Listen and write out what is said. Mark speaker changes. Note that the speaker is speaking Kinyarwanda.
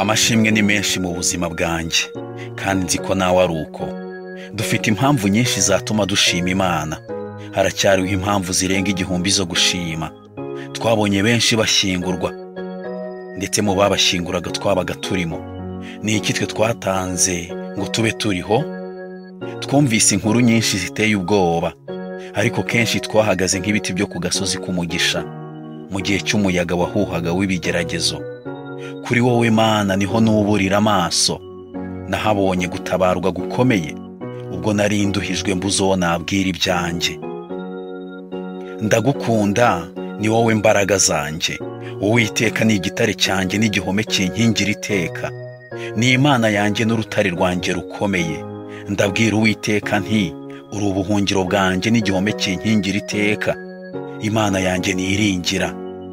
Speaker 1: Amashimwe ni menshi mu buzima bwanjye, kandi nzi ko nawe ari uko. Dufite impamvu nyinshi zatuma dushima Imana. Haracyariho impamvu zirenga 1000 zo gushima. Twabonye benshi bashyingurwa, ndetse mu babashyinguraga twabaga turimo. Ni iki twe twatanze ngo tube turiho? Twumvise inkuru nyinshi ziteye ubwoba, ariko kenshi twahagaze nk'ibiti byo ku gasozi k'umugisha mu gihe cy'umuyaga wahuhaga w'ibigeragezo. Kuri wowe Mana niho nuburira amaso, nahabonye gutabarwa gukomeye ubwo nari nduhijwe mbuze uwo nabwira ibyanjye. Ndagukunda, ni wowe mbaraga zanjye. Uwiteka ni igitare cyanjye n'igihome kinkingira iteka, ni Imana yanjye n'urutare rwanjye rukomeye. Ndabwira Uwiteka nti: uri ubuhungiro bwanjye n'igihome kinkingira iteka, Imana yanjye niringira.